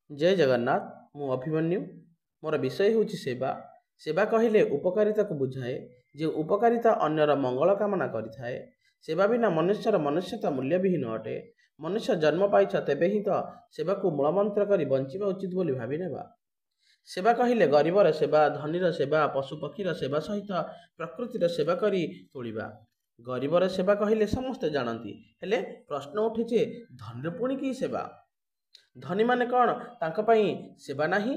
ଜୟ ଜଗନ୍ନାଥ। ମୁଁ ଅଭିମନ୍ୟୁ। ମୋର ବିଷୟ ହେଉଛି ସେବା। ସେବା କହିଲେ ଉପକାରିତାକୁ ବୁଝାଏ, ଯେଉଁ ଉପକାରିତା ଅନ୍ୟର ମଙ୍ଗଳ କାମନା କରିଥାଏ। ସେବା ବିନା ମନୁଷ୍ୟର ମନୁଷ୍ୟତା ମୂଲ୍ୟବିହୀନ ଅଟେ। ମନୁଷ୍ୟ ଜନ୍ମ ପାଇଛ ତେବେ ହିଁ ତ ସେବାକୁ ମୂଳମନ୍ତ୍ର କରି ବଞ୍ଚିବା ଉଚିତ ବୋଲି ଭାବିନେବା। ସେବା କହିଲେ ଗରିବର ସେବା, ଧନୀର ସେବା, ପଶୁପକ୍ଷୀର ସେବା ସହିତ ପ୍ରକୃତିର ସେବା କରି ତୋଳିବା। ଗରିବର ସେବା କହିଲେ ସମସ୍ତେ ଜାଣନ୍ତି, ହେଲେ ପ୍ରଶ୍ନ ଉଠେ ଯେ ଧନୀର ପୁଣି କି ସେବା? ଧନୀମାନେ କ'ଣ ତାଙ୍କ ପାଇଁ ସେବା ନାହିଁ?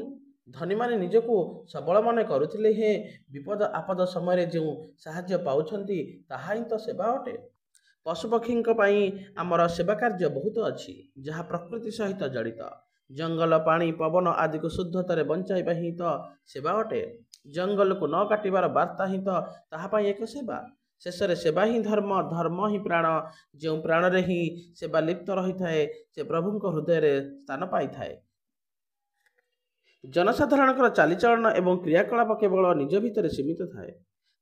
ଧନୀମାନେ ନିଜକୁ ସବଳ ମନେ କରୁଥିଲେ ହେଁ ବିପଦ ଆପଦ ସମୟରେ ଯେଉଁ ସାହାଯ୍ୟ ପାଉଛନ୍ତି, ତାହା ହିଁ ତ ସେବା ଅଟେ। ପଶୁପକ୍ଷୀଙ୍କ ପାଇଁ ଆମର ସେବା କାର୍ଯ୍ୟ ବହୁତ ଅଛି, ଯାହା ପ୍ରକୃତି ସହିତ ଜଡ଼ିତ। ଜଙ୍ଗଲ, ପାଣି, ପବନ ଆଦିକୁ ଶୁଦ୍ଧତାରେ ବଞ୍ଚାଇବା ହିଁ ତ ସେବା ଅଟେ। ଜଙ୍ଗଲକୁ ନ କାଟିବାର ବାର୍ତ୍ତା ହିଁ ତ ତାହା ପାଇଁ ଏକ ସେବା। ଶେଷରେ ସେବା ହିଁ ଧର୍ମ, ଧର୍ମ ହିଁ ପ୍ରାଣ। ଯେଉଁ ପ୍ରାଣରେ ହିଁ ସେବା ଲିପ୍ତ ରହିଥାଏ, ସେ ପ୍ରଭୁଙ୍କ ହୃଦୟରେ ସ୍ଥାନ ପାଇଥାଏ। ଜନସାଧାରଣଙ୍କର ଚାଲିଚଳନ ଏବଂ କ୍ରିୟାକଳାପ କେବଳ ନିଜ ଭିତରେ ସୀମିତ ଥାଏ।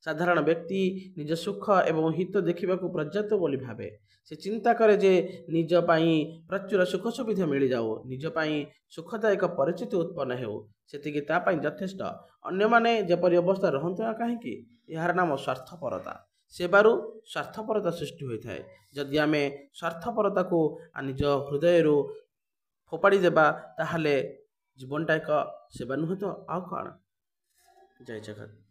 ସାଧାରଣ ବ୍ୟକ୍ତି ନିଜ ସୁଖ ଏବଂ ହିତ ଦେଖିବାକୁ ପର୍ଯ୍ୟାପ୍ତ ବୋଲି ଭାବେ। ସେ ଚିନ୍ତା କରେ ଯେ ନିଜ ପାଇଁ ପ୍ରଚୁର ସୁଖ ସୁବିଧା ମିଳିଯାଉ, ନିଜ ପାଇଁ ସୁଖଦାୟକ ପରିସ୍ଥିତି ଉତ୍ପନ୍ନ ହେଉ, ସେତିକି ତା ପାଇଁ ଯଥେଷ୍ଟ, ଅନ୍ୟମାନେ ଯେପରି ଅବସ୍ଥାରେ ରହନ୍ତୁ ନା କାହିଁକି। ଏହାର ନାମ ସ୍ୱାର୍ଥପରତା। ସେବାରୁ ସ୍ୱାର୍ଥପରତା ସୃଷ୍ଟି ହୋଇଥାଏ। ଯଦି ଆମେ ସ୍ୱାର୍ଥପରତାକୁ ନିଜ ହୃଦୟରୁ ଫୋପାଡ଼ି ଦେବା, ତାହେଲେ ଜୀବନଟା ଏକ ସେବା ନୁହେଁ ତ ଆଉ କ'ଣ? ଜୟ ଜଗନ୍ନାଥ।